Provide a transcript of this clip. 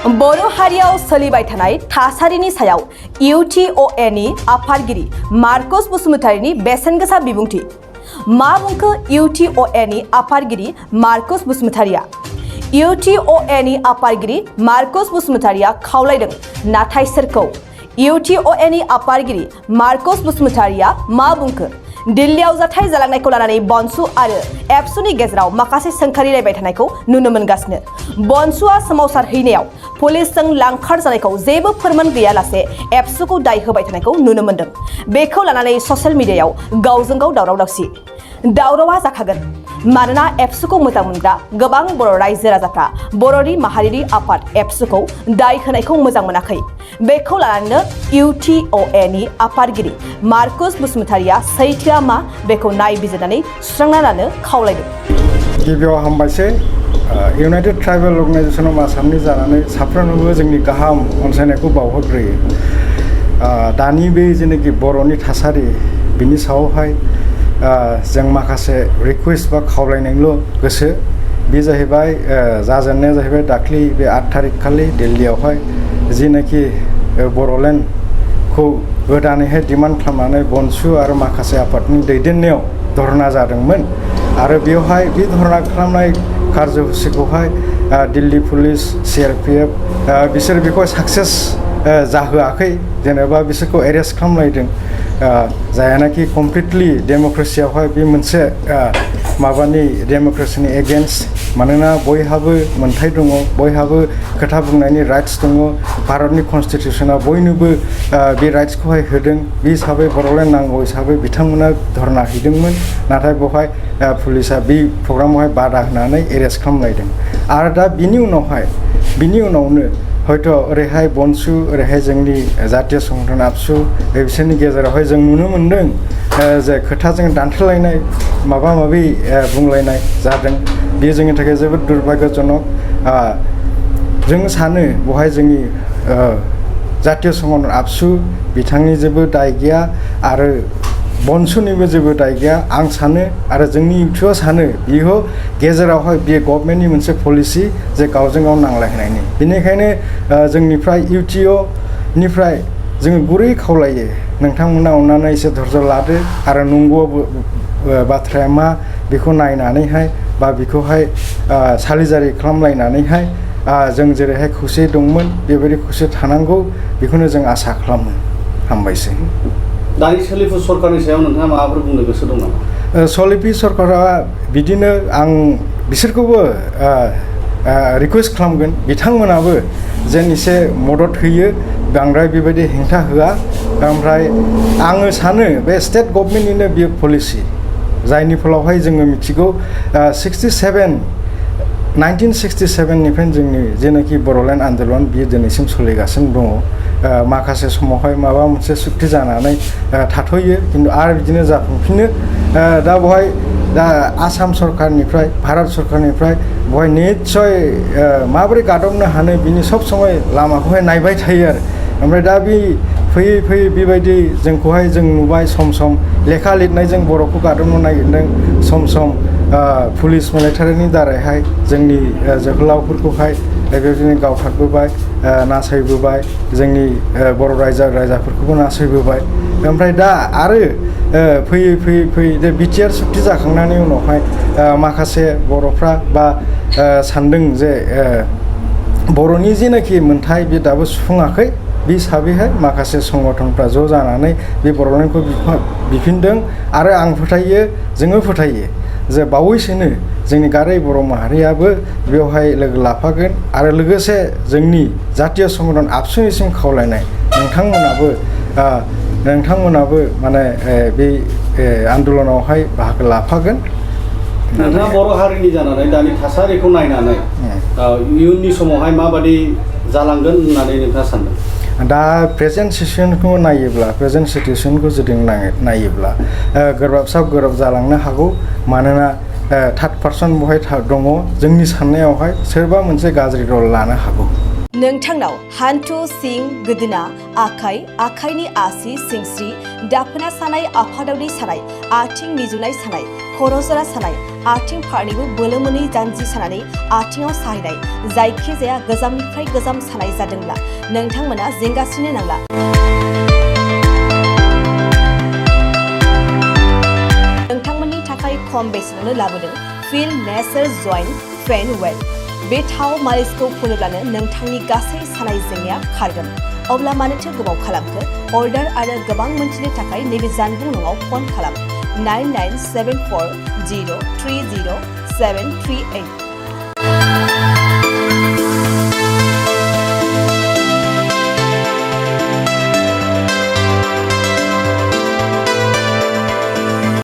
बर' हारियाव सोलिबाय थानाय थासारिनि सायाव UTOA नि आफादगिरि मार्कस बसुमतारीनि बेसेनगोसा बिबुंथि। मा बुंखो UTOA नि आफादगिरि मार्कस बसुमतारीया? UTOA नि आफादगिरि मार्कस बसुमतारीया खावलायदों, नाथाय सोरखौ? UTOA नि आफादगिरि मार्कस बसुमतारीया मा बुंखो? दिल्लीयाव जाथाय जालांनायखौ लानानै बनसु आरो एबसुनि गेजेराव माखासे सोंखारिलायबाय थानायखौ नुनो मोनगासिनो। बनसुआ सोमावसारहैनायाव पुलिसजों लांखार जानायखौ जेबो फोरमान गैयालासे एबसुखौ दाय होबाय थानायखौ नुनो मोनदों। बेखौ लानानै ससियेल मिडियायाव गावजों गाव दावराव दावसि। दावरावा जाखागोन, मानोना एबसुखौ मोजां मोनग्रा गोबां बर' रायजो राजाफ्रा बर'नि माहारियारि आफाद एबसुखौ दाय होनायखौ मोजां मोनाखै। बेखौ लानानैनो UTOA नि आफादगिरि मार्कस बसुमतारीया सैथोआ मा बेखौ नायबिजिरनानै सुस्रांना लानो खावलायदों। गिबियाव हामबायसै। इउनाइटेड ट्राइबेल अर्गानाइजेसन अफ आसामनि जानानै साफ्रोमनोबो जोंनि गाहाम अनसायनायखौ बावहरग्रोयो। दानि बे जेनाखि बर'नि थासारि बिनि सायावहाय जों माखासे रिकुवेस्ट बा खावलायनायल' गोसो। बे जाहैबाय जाजेननाया जाहैबाय दाख्लै बे 8 थारिख खालि दिल्लीयावहाय जिनाखि बर'लेण्डखौ गोदानैहाय डिमान्ड खालामनानै बनसु आरो माखासे आफादनि दैदेननायाव धरना जादोंमोन आरो बेवहाय बे धरना खालामनाय कार्यसुचिखौहाय दिल्ली पुलिस CRPF बिसोर बेखौ साक्सेस जाहोआखै। जेनेबा बिसोरखौ एरेस्ट खालामलायदों, जायानाखि कमप्लिटलि डेम'क्रेसियावहाय बे मोनसे माबानि डेम'क्रेसिनि एगेन्स्ट। मानोना बयहाबो मोनथाय दङ, बयहाबो खोथा बुंनायनि राइट्स दङ। भारतनि कनस्टिटिउसना बयनोबो बे राइट्सखौहाय होदों। बे हिसाबै बर'लेण्ड नांगौ हिसाबै बिथांमोना धरना हैदोंमोन, नाथाय बेवहाय पुलिसा बे प्रग्रामावहाय बादा होनानै एरेस्ट खालामलायदों। आरो दा बिनि उनावनो हयथ' ओरैहाय बनसु, ओरैहाय जोंनि जातीय संगठन आबसु, बिसोरनि गेजेरावहाय जों नुनो मोन्दों जे खोथाजों दान्थेलायनाय माबा माबि बुंलायनाय जादों। बेयो जोंनि थाखाय जोबोद दुर्भाग्यजनक। जों सानो बेवहाय जोंनि जातीय संगठन आबसु बिथांनि जेबो दाय गैया आरो बनसुनिबो जेबो दाय गैया आं सानो, आरो जोंनि UTOआ सानो बियो गेजेरावहाय बे गभर्नमेन्टनि मोनसे पलिसि जे गावजों गाव नांलायनायनि। बेनिखायनो जोंनिफ्राय UTOनिफ्राय जोङो गुरै खावलायो, नोंथांमोना अननानै एसे धैर्य लादो आरो नंगौ बाथ्राया मा बेखौ नायनानैहाय बा बेखौहाय सालिजारि खालामलायनानैहाय जों जेरैहाय खौसे दंमोन बेबायदि खौसे थानांगौ, बेखौनो जों आसा खालामो। हामबायसै। दानि सोलिफु सरकारनि सायाव नोंथाङा माबाफोर बुंनो गोसो दं नामा? सोलिफु सरकारा बिदिनो आं बिसोरखौबो रिकुवेस्ट खालामगोन, बिथांमोनाबो जेन एसे मदद होयो, बांद्राय बेबायदि हेंथा होआ। ओमफ्राय आङो सानो बे स्टेट गभर्नमेन्टनिनो बेयो पलिसि, जायनि फलावहाय जोङो मिथिगौ 1967निफ्रायनो जोंनि जेनाखि बर'लेण्ड आन्दलन बियो दिनैसिम सोलिगासिनो दङ। माखासे समावहाय माबा मोनसे सुक्ति जानानै थाथ'यो, खिन्थु आरो बिदिनो जाफुंफिनो। दा बेवहाय आसाम सरकारनिफ्राय, भारत सरकारनिफ्राय बेवहाय निस्सय माबोरै गादबनो हानो बिनि सब समय लामाखौहाय नायबाय थायो आरो। ओमफ्राय दा बे फैयै बेबायदि जोंखौहाय जों नुबाय, सम सम लेखा लिरनायजों बर'खौ गादबनो नागिरदों, सम पुलिस मिलिटारिनि दारैहाय जोंनि जोहोलावफोरखौहाय बेबायदिनो गावथारबोबाय, नासयबोबाय, जोंनि बर' रायजाफोरखौबो नासयबोबाय। ओमफ्राय दा आरो फैयै बिटिआर सुक्ति जाखांनायनि उनावहाय माखासे बर'फ्रा बा सानदों जे बर'नि जेनाखि मोनथाय बे दाबो सुफुङाखै। बे हिसाबैहाय माखासे संगठनफ्रा ज' जानानै बे बर'लेण्डखौ बिफिनदों। आरो आं फोथायो, जोङो फोथायो जे बावैसोनो जोंनि गारै बर' माहारियाबो बेवहाय लोगो लाफागोन। आरो लोगोसे जोंनि जातीय संगठन आबसुनिसिम खावलायनाय, नोंथांमोनाबो माने बे आन्दलनावहाय बाहागो लाफागोन। नोंथाङा बर' हारिनि जानानै दानि थासारिखौ नायनानै इयुननि समावहाय माबादि जालांगोन होननानै नोंथाङा सानदों? दा प्रेजेन्ट सिटुएसनखौ जुदि नायोब्ला गोब्राब जालांनो हागौ। मानोना थार्ड पार्सन बेवहाय दङ। जोंनि साननायावहाय सोरबा मोनसे गाज्रि रल लानो हागौ। नोंथांनाव हान्थु, सिं, गोदोना, आखाइनि आसि, सिंस्रि, दाफोना सानाय, आफादावदै सानाय, आथिं मिजुनाय सानाय, खर' जरा सानाय आथिं फारनैबो बोलो मोनै जानजि सानानै आथिङाव साहैनाय जायखिजाया गोजामनिफ्राय गोजाम सानाय जादोंब्ला नोंथांमोना जिंगासिनो नांला। नोंथांमोननि थाखाय खम बेसेनावनो लाबोदों फिल नेचार जइन्ट पेन वेल। बे थाव मालिसखौ फुनोब्लानो नोंथांनि गासै सानाय जेंनाया खारगोन। अब्ला मानोथो गोबाव खालामखो? अर्डार आरो गोबां मोनथिनो थाखाय नैबे जानबुं नङाव फन खालाम 9974030738।